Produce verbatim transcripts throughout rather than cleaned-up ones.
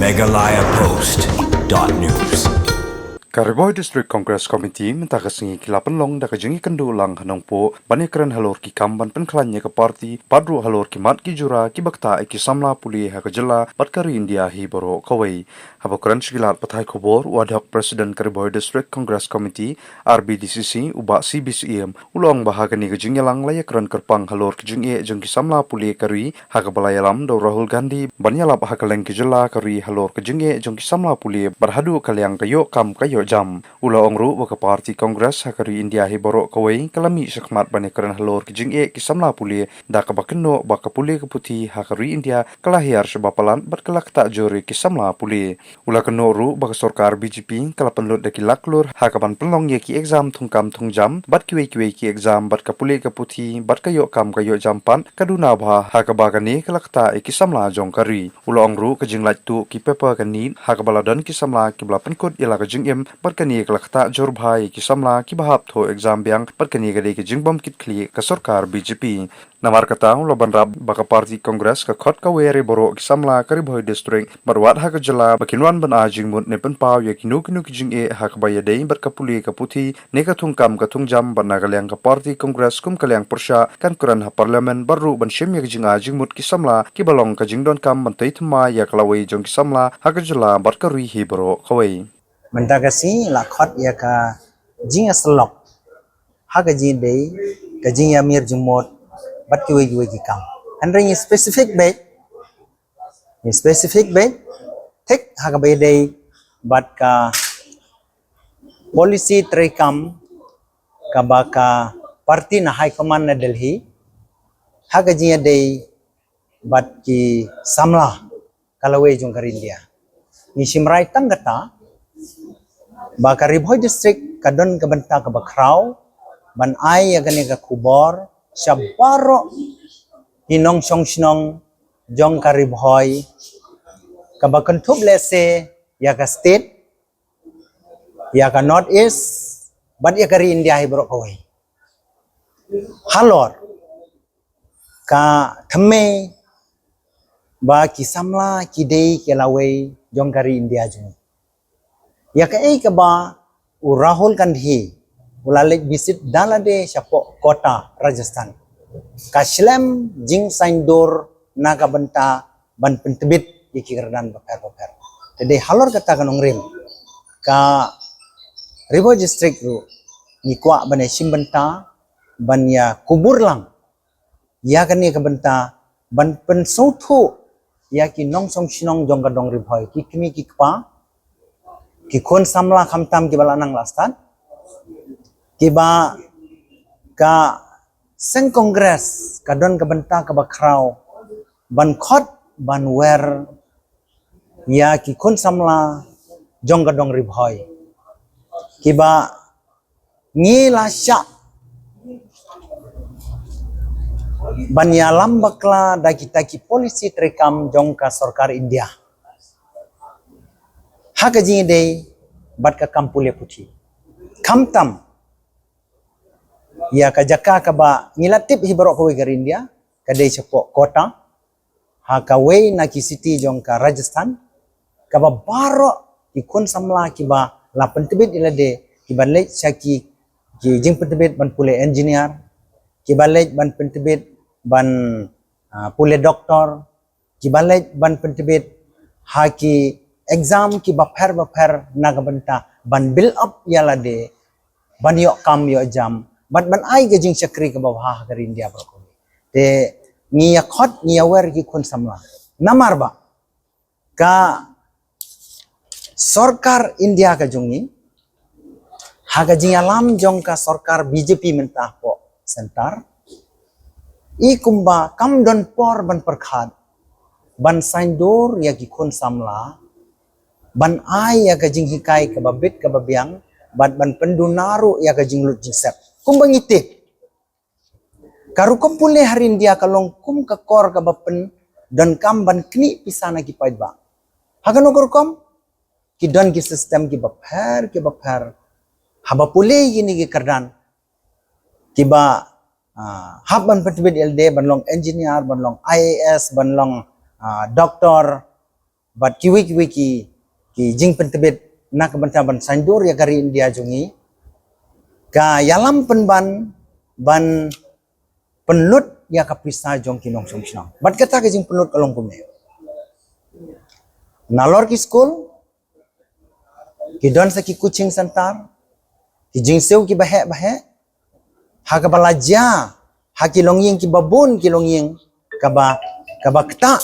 Meghalaya Post dot news. Ka Ri Bhoi District Congress Committee mynta ka sngi ki la pynlong da ka jingïakynduh lang ha Nongpoh ban ïakren halor ki kam ban pynkhlaiñ ïa ka party bad ruh halor ki mat ki jura kiba ktah ïa ki samla pule ha ka jylla bad ka ri India hi baroh kawei. Haba kren sha ki lad pathai khubor, u Ad hoc President ka Ri Bhoi District Congress Committee, R B D C C, u Bah C B Syiem, u la ong ba ha kane ka jingïalang la ïakren kyrpang halor ka jingeh jong ki samla pule ka ri, ha kaba la ïalam da u Rahul Gandhi ban ïalap ha kylleng ki jylla ka ri halor ka jingeh jong ki samla pule bad haduh ka liang ka ïoh kam ka ïoh jam. U la ong ruh ba ka party Congress ha ka ri India hi baroh kawei ka la mih shakhmat ban ïakren halor ka jingeh ki samla pule, da kaba kynnoh ba ka pule ka puthi ha ka ri India ka la hiar shaba palat bad ka la ktah jur ïa ki samla pule. U la kynnoh ruh ba ka sorkar B J P ka la pynlut da ki lak klur ha kaban pynlong ïa ki exam thungkam thungjam bad kiwei kiwei ki exam bad ka pule ka puthi bad ka ïoh kam ka ïoh jam pat ka duna bha, ha kaba kane ka la ktah ïa ki samla jong ka ri. U la ong ruh ka jinglait tuh ki paper ka NEET ha kaba la don ki samla kiba la pynkut ïa la ka jingim bad kane ka la ktah jur bha ïa ki samla kiba hap thoh exam biang bad kane ka dei ka jingbym kit khlieh ka sorkar B J P. Namar kata u la bynrap ba ka party Congress ka khot ka wer ïa baroh ki samla ka Ri Bhoi District bad wat ha ka jylla ba kin wan ban ai jingmut ne pynpaw ïa kino kino ki jingeh ha kaba ïadei bad ka pule ka puthi ne ka thungkam ka thungjam bad na ka liang ka party Congress kum ka liang pyrshah kan kren ha Parliament bad ruh ban shim ïa ka jingai jingmut ki samla kiba long ka jingdonkam ban tei thymmai ïa ka lawei jong ki samla ha ka jylla bad ka ri hi baroh kawei. Mynta ka sngi la khot ïa ka jingïasyllok ha ka jingdei ka jingïamir jingmut bad kiwei kiwei ki kam. Hynrei ngi specific beit, ngi specific beit thik ha kaba ïadei bad ka policy treikam kaba ka party na High Command na Delhi ha ka jingïadei bad ki samla ka lawei jong ka ri India. Ngi shim rai tang kata ba ka Ri Bhoi District ka don ka bynta kaba khraw ban ai ïa kane ka khubor sha baroh ki nongshong shnong jong ka Ri Bhoi, kaba kynthup lehse ïa ka state, ïa ka North East bad ïa ka ri India hi baroh kawei. Halor ka thymmei ba ki samla ki dei ki lawei jong ka ri India jong ngi. Ïa kaei kaba u Rahul Gandhi u la leit visit da lade shapoh Kota, Rajasthan, ka shlem jingsaiñdur na ka bynta ban pyntbit ïa ki kyrdan bapher bapher. Te dei halor kata ka nongrim, ka Ri Bhoi District ruh ngi kwah ban ïa shim bynta ban ïa kubur lang ïa kane ka bynta ban pynsngewthuh ïa ki nongshong shnong jong ka dong Ri Bhoi, ki kmie ki kpa, ki khun samla khamtam kiba la nang la stad, kiba ka seng Congress ka don ka bynta kaba khraw ban khot ban wer ïa ki khun samla jong ka dong Ri Bhoi, kiba ngi la shah ban ïalam bakla da kita ki policy treikam jong ka sorkar India ha ka jingdei bad ka kam pule puthi. Khamtam ïa ka jaka kaba ngi la tip hi baroh kawei ka ri India, ka dei shapoh Kota, ha kawei na ki city jong ka Rajasthan, kaba baroh ki khun samla kiba la pyntbit ïa lade kiba leit sha ki, ki jingpyntbit ban pule engineer, kiba leit ban pyntbit ban, ah, pule doktor, kiba leit ban pyntbit ha ki exam kiba pher bapher na ka bynta ban build up ïa lade, ban ïoh kam ïoh jam bad ban ai ka jingshakri kaba bha ha ka ri India baroh kawei. Te ngi ïa khot, ngi ïa wer ki khun samla. Namar ba ka sorkar India ka jong ngi, ha ka jingïalam jong ka sorkar B J P mynta hapoh centre, i kumba kam don por ban pyrkhat ban saiñdur ïa ki khun samla, ban ai ïa ka jinghikai kaba bit kaba biang bad ban pynduna ruh ïa ka jinglut jingsep. Kumba ngi tip, ka rukom pule ha ri India ka long kum ka kor kaba pyndonkam ban knieh pisa na ki paidbah. Ha kano ka rukom? Ki don ki system kiba pher kiba pher haba pule ïa kine ki kyrdan kiba, ah, hap ban pyntbit ïa lade ban long engineer, ban long I A S, ban long, ah, doctor, bad kiwei kiwei ki, ki jingpyntbit na ka bynta ban saiñdur ïa ka ri India jong ngi, ka ïalam pynban ban pynlut ïa ka pisa jong ki nongshong shnong. Bad kata ka jingpynlut ka long kumne. Nalor ki skul, ki don sa ki coaching center, ki jingsiew kiba heh ba heh, ha kaba la jia ha ki longïing kiba bun, ki longïing kaba, kaba ktah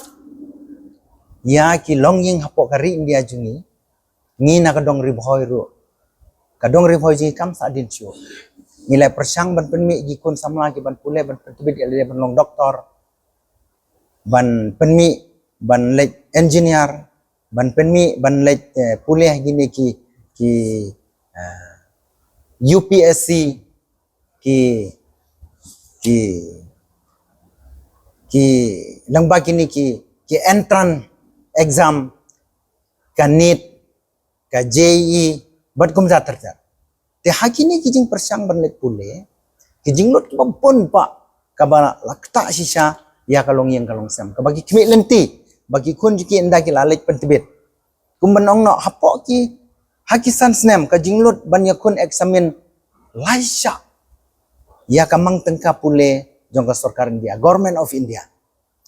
ïa ki longïing hapoh ka ri India jong ngi. Ngi na ka dong Ri Bhoi ruh, ka dong Ri Bhoi jong ngi kam sah dien shuh. Ngi la pyrshang ban pynmih ki khun samla ki ban pule, ban pyntbit ïa lade ban long doktor, ban pynmih ban leit engineer, ban pynmih ban leit, eh, pule ha kine ki, ki, eh, U P S C, ki, ki, ki, lyngba kine ki, ki entrance exam, ka NEET, ka J E E, bad kumta ter ter. Te ha kine ki jingpyrshang ban leit pule, ki jinglut kiba bun pat kaba la ktah shisha ïa ka longïing ka longsem, kaba ki khmih lynti ba ki khun jong ki ynda ki la leit pyntbit. Kumba ong noh, hapoh ki, ha ki san snem ka jinglut ban ïakhun examine lai shah ïa ka mang tyngka pule jong ka sorkar India, Government of India.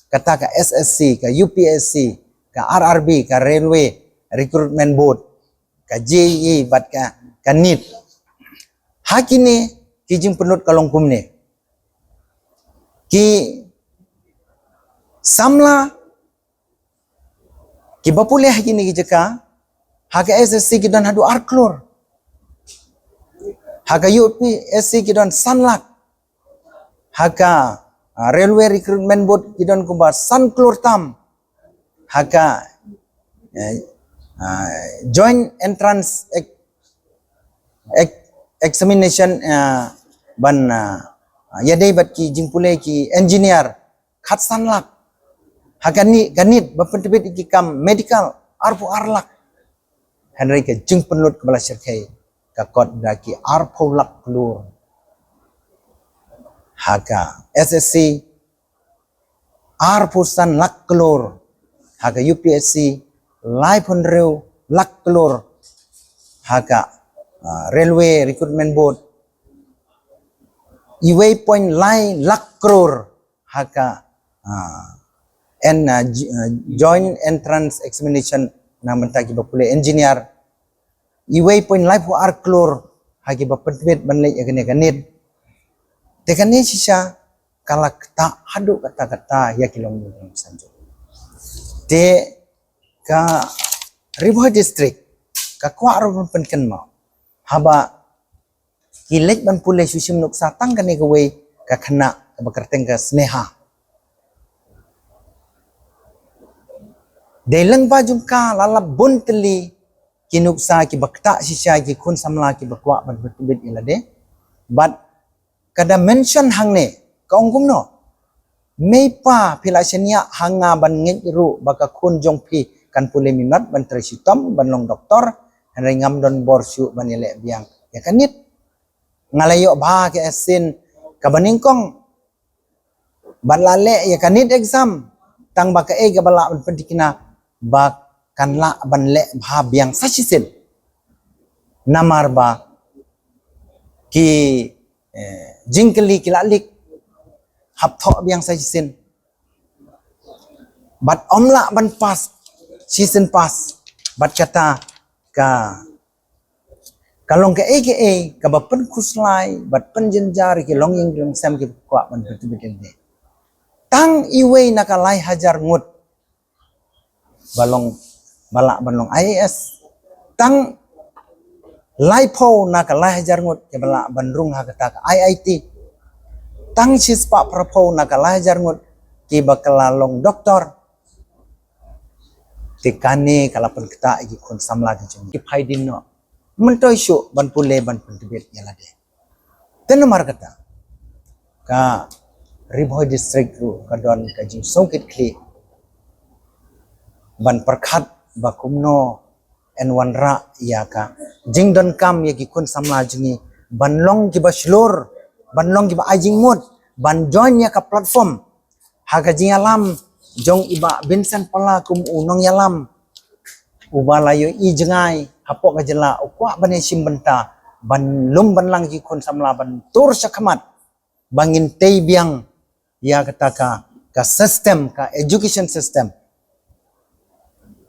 Kata ka S S C, ka U P S C, ka R R B, ka Railway Recruitment Board, ka J E E, bad ka, ka NEET. Ha kine ki jingpynlut ka long kumne. Ki samla kiba pule ha kine ki jaka, ha ka S S C ki don haduh ar klur, ha ka U P S C ki don san lak, ha ka, ah, Railway Recruitment Board ki don kumba san klur tam, ha ka, eh, ah, Joint Entrance Ex-, Ex-, Examination, ah, ban, ah, ïadei bad ki jingpule ki engineer, khatsan lak. Ha ka NEET, ka NEET ba pyntbit ïa ki kam medical, arphew ar lak. Hynrei ka jingpynlut kaba la shyrkhei ka kot da ki arphew lak klur. Ha ka S S C, arphew san lak klur. Ha ka U P S C, laiphew hynriew lak klur. Ha ka, ah, Railway Recruitment Board, iwei point lai lak klur. Ha ka, ah, en, ah, j-, ah, Joint Entrance Examination na ka bynta kiba pule engineer, iwei point laiphew ar klur ha kiba pyntbit ban leit ïa kane ka NEET. Te kane shisha ka la ktah haduh katta katta ïa ki longïing ki longsem. Te ka Ri Bhoi District ka kwah ruh ban pynkynmaw, haba ki leit ban pule shu shim nuksa tang kane kawei ka khynnah kaba kyrteng ka Sneha. Dei lyngba jong ka la lap bun tylli ki nuksa kiba ktah shisha ïa ki khun samla kiba kwah ban pyntbit ïa lade. Bad ka da mention hangne, ka ong kumno, mei pa, phi la shaniah ha nga ban ngeit ruh ba ka khun jong phi kan pule minot ban trei shitom ban long doktor, hynrei ngam don bor shuh ban ïaleh biang ïa ka NEET. Nga la ïoh bha ka sien kaba nyngkong bad la leh ïa ka NEET exam, tang ba kaei kaba lah ban pynthikna ba kan lah ban leh bha biang sa shisien. Namar ba ki, eh, jingkylli ki la lik, hap thoh biang sa shisien. Bad ym lah ban pass shisien pass. Bad kata ka, ka long kaei kaei kaba pynkhuslai bad pynjynjar ïa ki longïing ki longsem kiba kwah ban pyntbit ïa lade. Tang iwei na ka lai hajar ngut ba long, ba lah ban long I A S. Tang laiphew na ka lai hajar ngut kiba lah ban rung ha kata ka I I T. Tang shispah phraphew na ka lai hajar ngut kiba kylla long doktor. Te kane ka la pynktah ïa ki khun samla ki jong ngi. Ki phai dien noh, myntoi shuh ban pule ban pyntbit ïa lade. Te namar kata ka Ri Bhoi District ruh ka don ka jingsngewkitkhlieh ban pyrkhat ba kumno yn wanrah ïa ka jingdonkam ïa ki khun samla jong ngi ban long kiba shlur, ban long kiba ai jingmut, ban join ïa ka platform ha ka jingïalam jong i Bah Vincent Pala kum u nongïalam uba la ïohi jngai hapoh ka jylla u kwah ban ïashim bynta ban lum ban lang ki khun samla ban tur shakhmat ba ngin tei biang ïa kata ka, ka system, ka education system,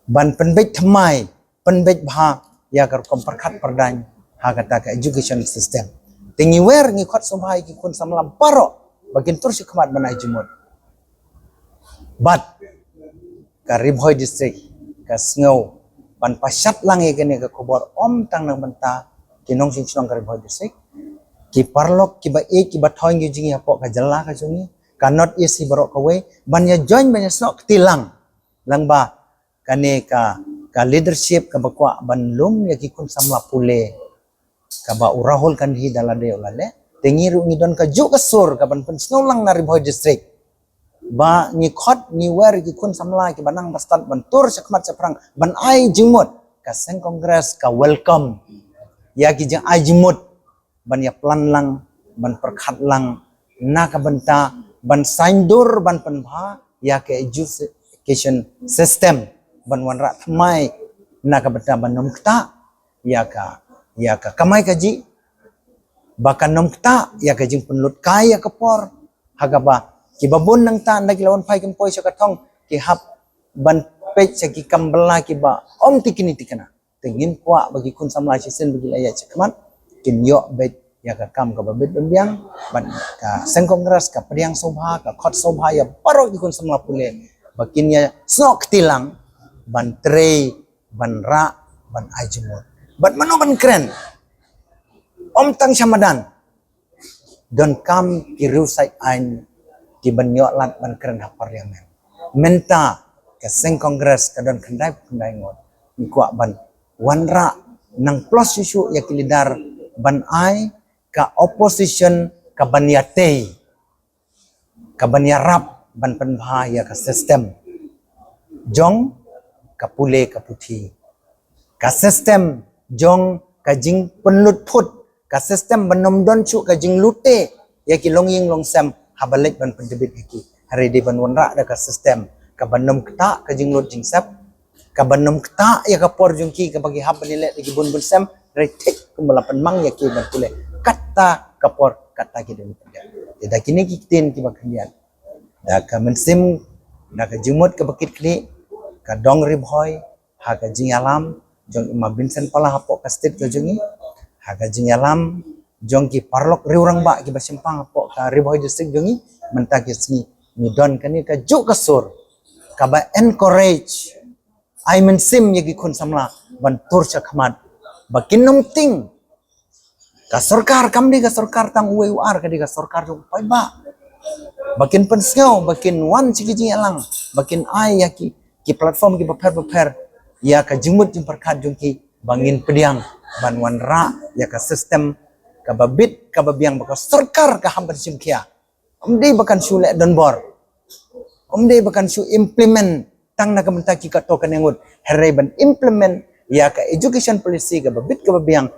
ban pynbeit thymmai, pynbeit bha ïa ka rukom pyrkhat pyrdaiñ ha kata ka education system. Te ngi wer, ngi khot sngewbha ïa ki khun samla baroh ba kin tur shakhmat ban ai jingmut. Bad ka Ri Bhoi District ka sngew ban pashat lang ïa kane ka khubor ym tang na ka bynta ki nongshong shnong ka Ri Bhoi District, ki paralok kiba ïeit kiba thoiñ ïa jong ngi hapoh ka jylla ka jong ngi, ka North East hi baroh kawei, ban ïa join, ban ïa snoh kti lang, lang ba kane ka, ka leadership kaba kwah ban lum ïa ki khun samla pule, kaba u Rahul Gandhi da lade u la leh. Te ngi ruh ngi don ka juh ka sur kaban pynsngew lang na Ri Bhoi District ba ngi khot, ngi wer ki khun samla kiba nang ba stad ban tur shakhmat shaphrang ban ai jingmut. Ka seng Congress ka welcome ïa ki jingai jingmut ban ïa plan lang, ban pyrkhat lang na ka bynta ban saiñdur, ban pynbha ïa ka education system, ban wanrah thymmai na ka bynta ban ym ktah ïa ka, ïa ka kamai kajih, ba kan ym ktah ïa ka jingpynlut kai ïa ka por. Ha kaba kiba bun nangta ynda ki la wan phai kin poi sha ka thong, ki hap ban peit sha ki kam bylla kiba ym tikni tikna. Te ngin kwah ba ki khun samla shisien ba ki la ïaid shakhmat kin ïoh beit ïa ka kam kaba bit ban biang. Bad ka seng Congress ka pdiang sngewbha, ka khot sngewbha ïa baroh ki khun samla pule ba kin ïa snoh kti lang ban trei, ban rah, ban ai jingmut. Bad mano ban kren? Ym tang sha madan, donkam ki riew said aiñ kiban ïoh lad ban kren ha Parliament. Mynta ka seng Congress ka don khyndai phew khyndai ngut. Ngi kwah ban wanrah nang plus shuh shuh ïa ki leader ban ai ka opposition kaban ïatei, kaban ïarap ban pynbha ïa ka system jong ka pule ka puthi, ka system jong ka jingpynlut phut, ka system ban ym don shuh ka jinglute ïa ki longïing longsem haba leit ban pyntbit ïa ki. Hynrei dei ban wanrah da ka system kaban ym ktah ka jinglut jingsep, kaban ym ktah ïa ka por jong ki kaba ki hap ban ïaleh da ki bun bun sem, hynrei thik kumba la pynmang ïa ki ban pule. Kata ka por, kata ki dei ban pule. Te da kine ki ktien kiba khyndiat, da ka mynsiem, da ka jingmut kaba kit khlieh, ka dong Ri Bhoi, ha ka jingïalam jong i Ma Vincent Pala hapoh ka state ka jong ngi, ha ka jingïalam jong ki paralok riew rangbah kiba shemphang hapoh ka Ri Bhoi District jong ngi, mynta ki sngi ngi don kane ka juh ka sur kaba encourage, ai mynsiem ïa ki khun samla ban tur shakhmat, ba kin ym tieng. Ka sorkar kam dei ka sorkar tang uwei u ar, ka dei ka sorkar jong u paidbah. Ba kin pynsngew, ba kin wan sha ki jingïalang, ba kin ai ïa ki, ki platform kiba pher bapher ïa ka jingmut jingpyrkhat jong ki, ba ngin pdiang ban wanrah ïa ka system kaba bit kaba biang, ba ka sorkar ka hap ban shim khia. Ym dei ba kan shu leh donbor, ym dei ba kan shu implement tang na ka bynta ki katto katne ngut, hynrei ban implement ïa ka education policy kaba bit kaba biang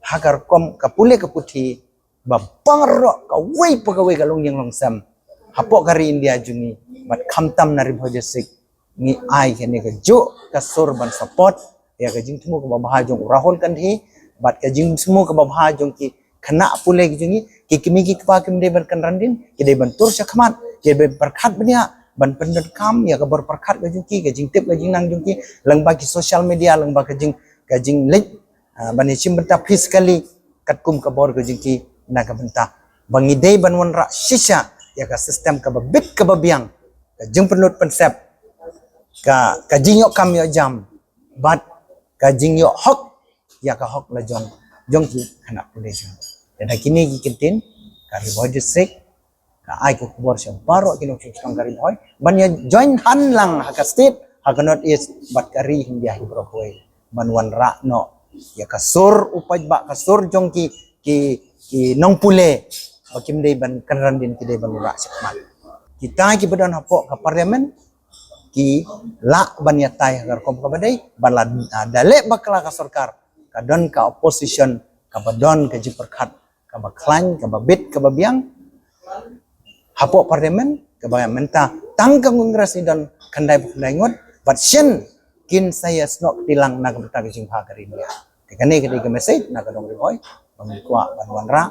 ha ka rukom ka pule ka puthi, ba baroh kawei pa kawei ka longïing longsem hapoh ka ri India jong ngi, bad khamtam na Ri Bhoi District, ngi ai kane ka juh ka sur ban support ïa ka jingthmu kaba bha jong u Rahul Gandhi bad ka jingthmu kaba bha jong ki khynnah pule ki jong ngi. Ki kmie ki kpa kim dei ban kynran dien, ki dei ban tur shakhmat, ki dei ban pyrkhat bniah, ban pyndonkam ïa ka bor pyrkhat ka jong ki, ka jingtip ka jingnang jong ki lyngba ki social media, lyngba ka jing, ka jingleit, ah, ban ïashim bynta physically katkum ka bor ka jong ki, na ka bynta ba ngi dei ban wanrah shisha ïa ka system kaba bit kaba biang, ka jingpynlut pynsep, ka, ka jingïoh kam ïoh jam, bad ka jingïoh hok ïa ka hok lajong jong ki khynnah pule jong ngi. Te da kine ki kyntien, ka Ri Bhoi District ka ai ka khubor sha baroh ki nongshong shnong ka Ri Bhoi ban ïa join hand lang ha ka state, ha ka North East bad ka ri India hi baroh kawei, ban wanrah noh ïa ka sur u paidbah, ka sur jong ki, ki, ki nongpule, ba kim dei ban kynran dien, ki dei ban wanrah shakhmat. Kita kiba don hapoh ka Parliament ki lah ban ïatai ha ka rukom kaba dei, ban la, ah, da leh bakla ka sorkar, ka don ka opposition kaba don ka jingpyrkhat kaba khlaiñ, kaba bit kaba biang hapoh Parliament, kaba mynta tang ka Congress ngi don khyndai phew khyndai ngut, bad shen kin sa ïa snoh kti lang na ka bynta ka jingbha ka ri India. Te kane ka dei ka message na ka dong Ri Bhoi ba ngi kwah ban wanrah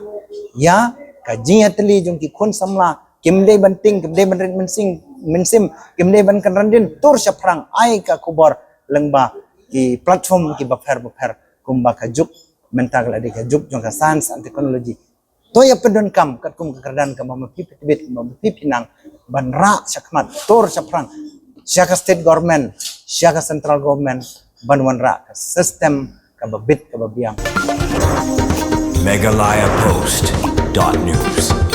ïa ka jingïatylli jong ki khun samla, kim dei ban tieng, kim dei ban rit mynsiem, mynsiem, kim dei ban kynran dien, tur shaphrang ai ka khubor lyngba ki platform kiba pher bapher, kumba ka juk mynta ka la dei ka juk jong ka science and technology. To ïa pyndonkam katkum ka kyrdan kaba ma phi phi tbit, kaba ma phi phi nang, ban rah shakhmat, tur shaphrang, sha ka state government, sha ka central government, ban wanrah ka system kaba bit kaba biang. Meghalaya Post dot news.